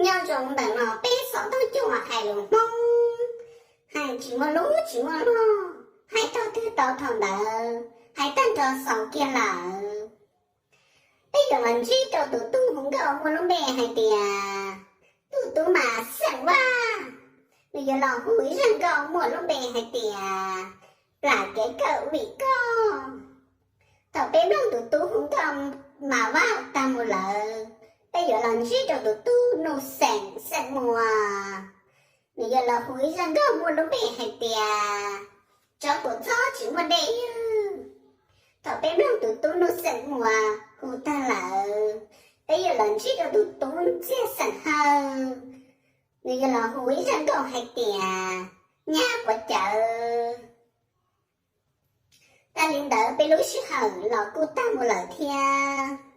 Nyob zoo ntawm no peb xov tooj cua hais lus Hmoob, hais tsis muaj lub tsis muaj luag, hais thaum twg tau thaum ntawd, hais tag nrho xaus kiag lawm. Peb yuav los ntsib rau tus tub hu nkauj muaj lub npe hais tias, tus tub mas xeem Vaj, nws yuav los hu ib zaj nkauj muaj lub npe hais tias, plam kev kawm vim koj. Thaum peb mloog tus tub hu nkauj mas Vaj tag mus lawm, peb yuav los ntsib rau tus tub Nuj Xeem xeem Muas, nws yuav los hu ib zaj nkauj muaj lub npe hais tias, tsov puas txob tsis muaj dej ywg. Thaum peb mloog tus tub Nuj Xeem Muas hu tag lawm, peb yuav los ntsib rau tus tub Ntxiag xeem Hawj, nws yuav los hu ib zaj nkauj hais tias, nyab quav cawv. Tas li ntawd peb lub sij hawm los kuj tag mus lawm thiab.